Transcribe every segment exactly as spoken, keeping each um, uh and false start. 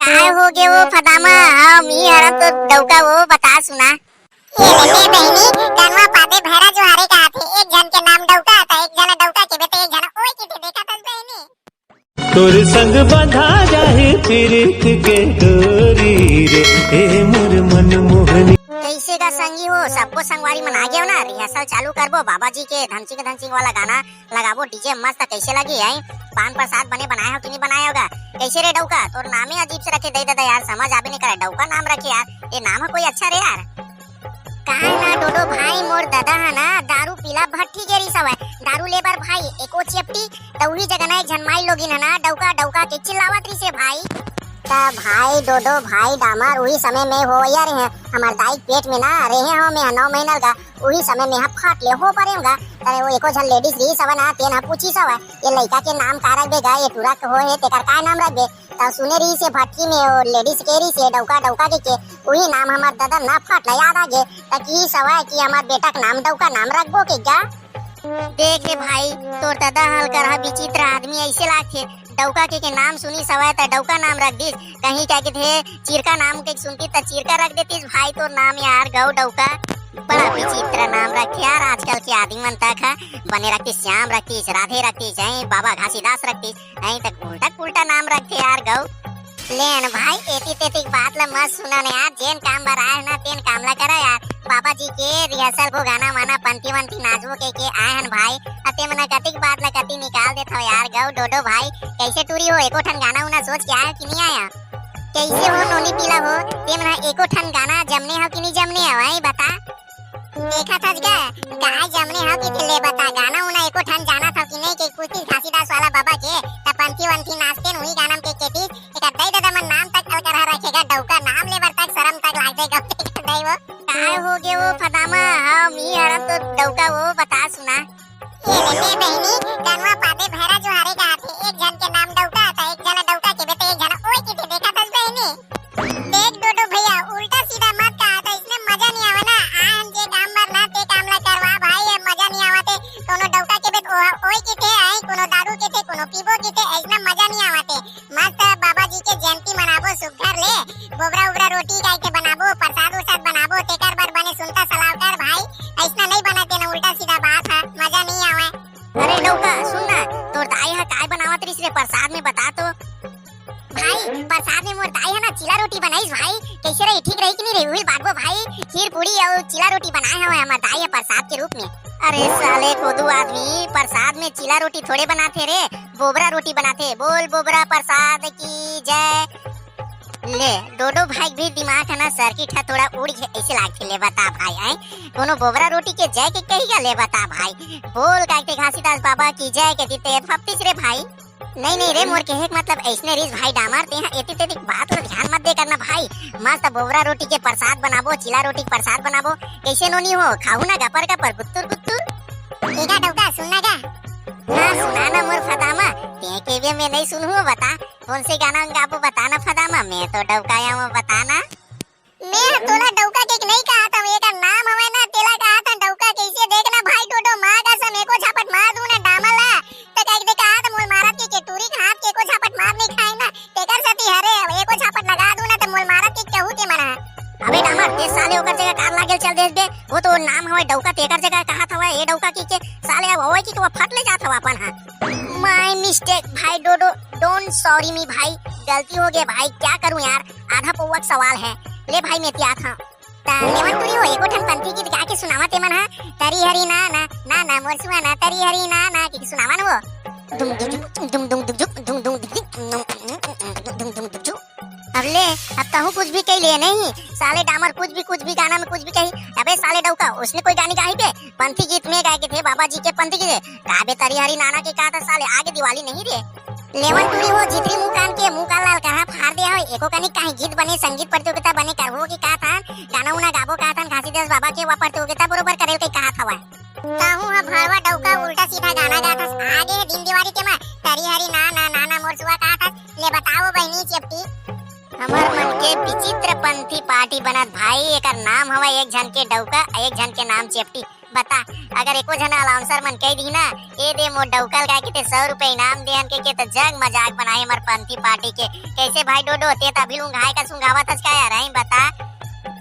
काय हो गे वो फदामा? हाँ, मी हरन तो डौका वो, बता सुना। ये ले, ले बहिनी, कनवा पाते भैरा जोहारे का आथे, एक झन के नाम डौका, त एक झन डौका के बेटा, एक झन ओए के थे, देखा तस बहिनी। तोर संग बंधा जाही प्रीत के डोरी रे, ए मोर मन मोहनी। कैसे का संगी हो, सबको संगवारी मन आ गए हो ना, रिहर्सल चालू करबो, बाबा जी के धनचिक धनचिक वाला गाना लगाबो, डीजे मस्त। कैसे लगी है? पान प्रसाद बने बनाए हो कि नहीं बनाए होगा? कैसे रे डौका, तोर नामे अजीब से रखे दे ददा यार, समझ आबे नहीं करे, डौका नाम रखे यार, ये नाम है कोई अच्छा रे यार? काय ना डोडो भाई, मोर ददा है ना, दारू पीला भट्ठी के रिस हवय, दारू लेबर भाई एको चेपटी, त उही जगह ना एक झन माई लोगिन है ना, डौका डौका के चिल्लावत रिसे भाई। त भाई डोडो भाई डामर, उही समय में होवैया रहे, हमार दाई के पेट में ना रहे हो, मैं नौ महीना का, उही समय में हा फट ले हो परे होगा। तरे वो एको झन लेडीज रही सवा ना, तेन हा पूछी सवा, ये लइका के नाम का रखबे गा, ये टूरा के हो हे, तेकर का नाम रखबे? त सुने रही से भटकी में वो लेडीज के रही से डौका डौका के, के उही नाम हमार ददा ना फट ले याद आ गे, त की सवा कि हमार बेटा के नाम डौका नाम रखबो के गा। देख रे भाई, तोर ददा हलकर हा विचित्र आदमी ऐसे लागथे, डौका के, के नाम सुनी सवा त डौका नाम रख दिस, कहीं क्या के थे चिरका नाम के सुनती त चिरका रख देतीस भाई तोर नाम यार गौ डौका। बड़ा विचित्र नाम रखे यार, आजकल के आदमी मन तक हा बने रखतीस, श्याम रखतीस, राधे रखतीस, हैं बाबा घासीदास रखतीस, हैं तक उल्टा पुल्टा नाम रखते यार गौ। लेन भाई, एती तेती बात ला मत सुना न यार, जेन काम बर आए ना तेन काम ला करा यार। बाबा जी के रिहर्सल को गाना वाना पंथी वंथी नाचबो के, के आए हन भाई, अते मना कतिक बात ला कति निकाल देत हो यार गौ डोडो भाई। कैसे टूरी हो, एको ठन गाना उना सोच के आए हो कि नहीं आया? कैसे हो नोनी पीला हो, ते मना एको ठन गाना जमने हो कि नहीं जमने हो, आई बता। देखा था गा, गाय जमने हो कि ले बता, गाना उना एको ठन जाना था कि नहीं, के पूछती घासीदास वाला बाबा के, त पंथी वंथी नाचते न उही गाना में के केती, एकर दई ददा मन नाम तक अलकरहा रखेगा, डौका नाम लेबर तक शरम तक लाग जाएगा, एकर दई वो। काय हो गे वो फदामा? हाँ, मी हरन तो डौका वो, बता सुना। ये ले, ले बहिनी, कनवा पाते भैरा जोहारे का आथे, एक झन के नाम डौका, त एक झन डौका के बेटे, एक झन ओए के थे, देखा तस बहिनी। देख डोडो भैया, उल्टा सीधा मत कहा, त इसने मजा नहीं आवे ना। आ हम जे काम बर ना, ते काम ला करवा भाई, ये मजा नहीं आवा थे। कोनो डौका के बेट ओ-, ओए के थे, आई कोनो दारू के थे, कोनो पीबो के थे, ऐसना मजा नहीं आवा थे। मस्त बाबा जी के जयंती मनाबो सुग्घर ले, बोबरा उबरा रोटी काई के बनाबो, प्रसाद उरसाद बनाबो, तेकर बर बने सुनता सलाव कर भाई, ऐसना नहीं बना देना, उल्टा सीधा बात है, मजा नहीं आवे। अरे डौका, सुन ना, तोर दाई हा काय बनावत रहिस रे प्रसाद में, बता तो। भाई, प्रसाद में मोर दाई हा ना चीला रोटी बनाइस भाई, कैसे रही, ठीक रही कि नहीं रही, उहिल बांटबो भाई, खीर पूड़ी अउ चीला रोटी बनाए हवे हमर दाई हा प्रसाद के रूप में। अरे साले खोदू आदमी, प्रसाद में चीला रोटी थोड़े बनाथे रे, बोबरा रोटी बनाथे। बोल बोबरा प्रसाद की जय। ले, डोडो भाई भी दिमाग है ना, सर्किट है थोड़ा उड़ गया, ऐसे लागथे। ले बता भाई, आए कोनो बोबरा रोटी के जय के कही गा? ले बता भाई, बोल का के घासीदास बाबा की जय के दीते फप्तिस रे भाई। नहीं नहीं रे, मोर कहे के मतलब ऐसने रिस भाई डामर, ते हा एती तेती बात ला ध्यान मत दे करना भाई। मस्त बोबरा रोटी के प्रसाद बनाबो, चीला रोटी के प्रसाद बनाबो, कैसे नोनी हो, खाहू ना गपर गपर गुत्तुर गुत्तुर। एगा डौका सुनना गा। हाँ सुना ना मोर फदामा, ते के भी मैं नहीं सुनहूँ, बता कौन से गाना गाबो, बता ना फदामा, मैं तो डौका आया हूँ, बता ना। मैं तोला डौका के नहीं कहा था, एकर नाम हवे ना तेला कहा था डौका। कैसे देखना भाई डोडो माँ का सम एको झापट मार दूं ना डामर ला, त कह दे कहा था मोल मारत के, के टूरी के हाथ के एको झापट मार नहीं खाए ना, तेकर सती हरे एको झापट लगा दूं ना त मोल मारत के कहू ते मना। अबे डामर, ते साले ओकर जगह कार लागेल चल देस बे, वो तो नाम हवे डौका, तेकर जगह कहा था ए डौका की के साले अब होए की के वो फट ले जात हवा अपन हा। My mistake भाई डोडो, don't sorry me भाई, गलती हो गया भाई, क्या करूं यार, आधा पौवा के सवाल है। ले भाई मैं तिया था। ता लेवन टूरी हो, एको ठन पंथी गीत गा के सुनावा ते मन हा। तरी हरी ना ना, ना ना मोर सुआ ना, तरी हरी ना ना के सुनावा न वो। दुम दुम दुम दुम दुम दुम दुम दुम दुम दुम दुम दुम दुम दुम दुम। अब ले, अब तहूँ कुछ भी कही ले नहीं, साले डामर कुछ भी, कुछ भी गाना में कुछ भी कही। अबे साले डौका, उसने कोई गानी गाही बे? पंथी गीत में गाए के थे बाबा जी के पंथी गीत। का बे तरी हरी नाना के कहा था साले, आगे दिवाली नहीं रे। लेवन टूरी हो, जितरी मुँह कान के मुँह कान लाल करहा फाड़ दिया हो। एको कनी काहे गीत बने, संगीत प्रतियोगिता बने करबो के कहा था, गाना उना गाबो कहा था, घासीदास बाबा के वा प्रतियोगिता बरोबर करे के कहा था। तहूँ ह भड़वा डौका उल्टा सीधा गाना गाथस। आगे हे दिन दिवारी के मा तरी हरी ना ना ना ना मोर सुआ काथस। ले बताओ बहिनी चेपटी। हमर मन के विचित्र पंथी पार्टी बनत भाई, एकर नाम हवय एक झन के डौका, एक झन के नाम चेपटी। पता, अगर एको झन अलाउंसर मन कह दी ना, "ए दे मोर डौका ल," कहिके, "ते सौ रुपया इनाम देहन," कहिके, त जग मजाक बनाए हमर पंथी पार्टी के। कैसे भाई डोडो, ते त अभी उंघाए का सुंघावत हस का यार, हैं बता?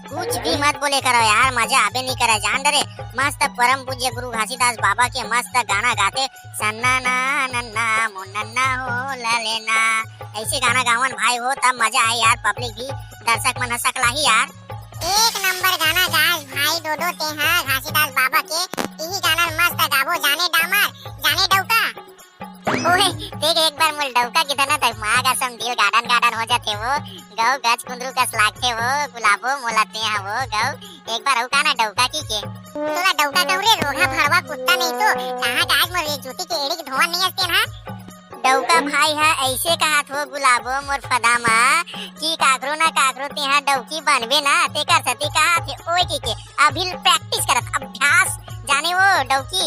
कुछ भी मत बोले करो यार, मजा आबे नहीं करे जान डरे। मस्त परम पूज्य गुरु घासीदास बाबा के मस्त गाना गाथे, "सन्ना ना नन्ना मुन्नन्ना हो ललेना।" ऐसे गाना गावन भाई हो, तब मजा आए यार, पब्लिक भी, दर्शक मन ह सकलाही यार। एक नंबर गाना गायस भाई डोडो ते ह घासीदास बाबा के। इही गाना ल मस्त गाबो, जाने डामर, जाने डौका। ओए, देख एक बार मोर डौका के धना तक माँ कसम दिल गार्डन गार्डन हो जाथे वो। गौ गच कुंदरू कस लागथे वो, गुलाबो मोला ते ह वो गौ। एक बार अउ का ना डौका कहिके। तोला डौका कहूँ रे, रोगहा भड़वा कुत्ता नहीं तो। कहाँ का आज मोर ये जूती के एड़ी के धोवन नहीं असते ना? डौका भाई ह ऐसे कहत हो गुलाबो मोर फदा मा कि काकरो ना काकरो ते ह डौकी बनबे ना, तेकर सेती कहत हे ओए कहिके। अभी practice करत, अभ्यास, जाने वो डौकी।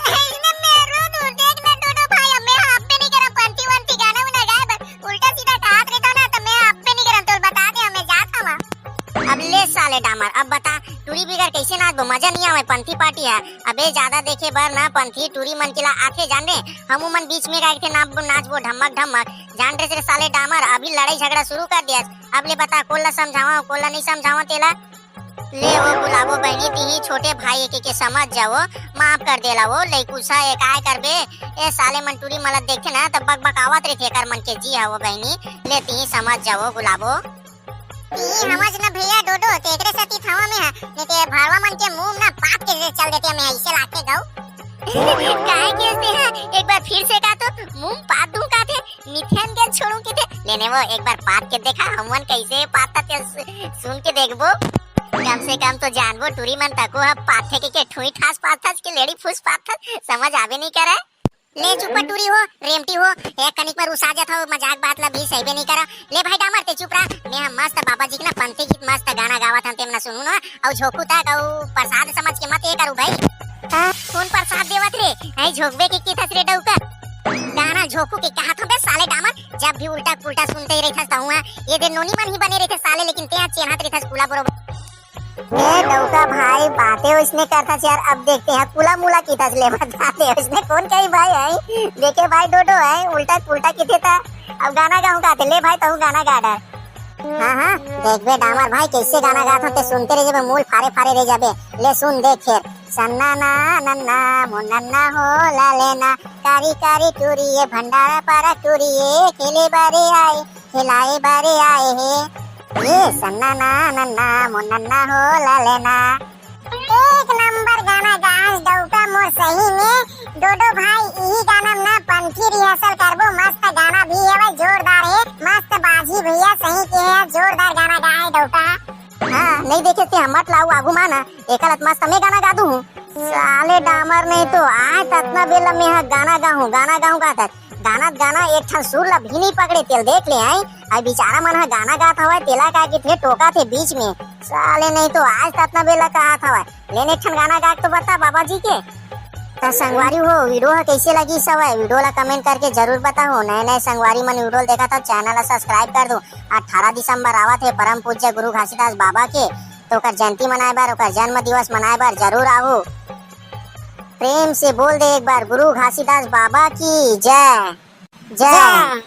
अइसने में रो तू, देख ना डोडो भाई, अब मैं अब्बे नहीं करम पंथी वंथी गाना उना गाए बर, उल्टा सीधा कहत रहिथव ना, त मैं अब्बे नहीं करम, तोल बता दे, हमें जात हवा। अब ले साले डामर, अब बता, टूरी बिगर कैसे नाचबो? मजा नहीं आवे पंथी पार्टी ह। अबे ज्यादा देखे बर ना पंथी टूरी मन के ला आथे जान रे, हमू मन बीच में गाए के ना नाचबो ढमक ढमक, जान रे, रे साले डामर, अभी लड़ाई झगड़ा शुरू कर दिया। अब ले बता, कोन ला समझावा, कोन ला नहीं समझावा तेला? ले वो गुलाबो बहनी, तिही छोटे भाई के, के समझ जाओ, माफ कर देला वो लइकुसा, ए काय करबे? ए साले मन टूरी मन ला देखथे ना, त बकबकावत रहिथे एकर मन के जी हा वो बहनी, ले तिही समझ जाओ गुलाबो। तिही समझ ना भैया डोडो, तेकरे सेती थवा में हा, नहीं ते भड़वा मन के मुंह ना पात के चल देते, मैं ऐसे लागथे गऊ। काहे के हंसते हैं? एक बार फिर से कहा तो, मुंह पात दूं का थे? मिथेन के छोड़ू के थे? लेने वो एक बार पात के देखा, हमन कैसे पाता ते सु-, सुन के देखबो। कम से कम तो जानबो, टूरी मन तको ह पाथे के, के ठुई ठास पाथस के लेड़ी फूस पाथस, समझ आबे नहीं करे। ले चुप टूरी हो, रेमटी हो, एक कनिक में रुसा जात हो, मजाक बात ला भी सही भी नहीं करा। ले भाई डामर ते चुप रहा, मैं हम मस्त बाबा जी के ना पंथी गीत मस्त गाना गावत हन, तेमन ला सुनू ना, अउ झोंकू तक, अउ प्रसाद समझ के मत ये करू भाई। हाँ, कौन प्रसाद देवत रे? ऐ झोंकबे के किथस रे डौका? गाना झोंकू के कहत हबे साले डामर, जब भी उल्टा पुल्टा सुनते ही रहिथस तहुआ, ये दे नोनी मन ही बने रहिथे साले, लेकिन ते चेन्हत रहिथस कुला बरोबर। ए डौका भाई, बातें उसने करथस यार, अब देखते हैं, कुला मुला किथस ले बता दे, उसने कौन कही भाई है? देखे भाई डोडो है, उल्टा पुल्टा किथे था, अब गाना गाऊं का थे, ले भाई तहू गाना गा डर। हाँ, हाँ, देखबे डामर भाई, कैसे गाना गात हो, ते सुनते रह जाबे, मूल फारे फारे रह जाबे। ले सुन देख फिर। सन्ना ना नन्ना मुन्नन्ना हो ललेना, कारी कारी टूरी ये भंडारा पारा टूरी ये, खेले बारे आए, खिलाए बारे आए हे। ये सन्ना ना नन्ना मुन्नन्ना हो ललेना। एक नंबर गाना गायस डौका मोर सही में। डोडो भाई, इही गाना में ना पंथी rehearsal करबो। मस्त गाना भी हवय, जोरदार हे, मस्त बाजी भैया, सही के हे, जोरदार गाना गाए डौका। हाँ, नहीं देखे ते हमर लाऊ आगू मा ना, एकर अत मस्त में गाना गा दूँ। साले डामर नहीं तो आज ततना बेला में हा गाना गाहूँ, गाना गाहूँ कहत। गाना गाना एक ठन सुर ला भी नहीं पकड़े, तेल देख ले आई। आई बेचारा मन हा गाना गात हवय, तेला का के थे टोका थे बीच में। साले नहीं तो आज ततना बेला कहत हवय। लेने एक ठन गाना गा के तो बता बाबा जी के। त संगवारी हो, video ह कैसे लगिस हवय? Video ला comment करके जरूर बताओ। नए नए संगवारी मन video ल देखत हो, channel ला subscribe कर दो। अठारह दिसंबर आवत हे परम पूज्य गुरु घासीदास बाबा के, तो ओकर जयंती मनाए बर, ओकर जन्म दिवस मनाए बर जरूर आहू। प्रेम से बोल दे एक बार, गुरु घासीदास बाबा की जय। जय। जय।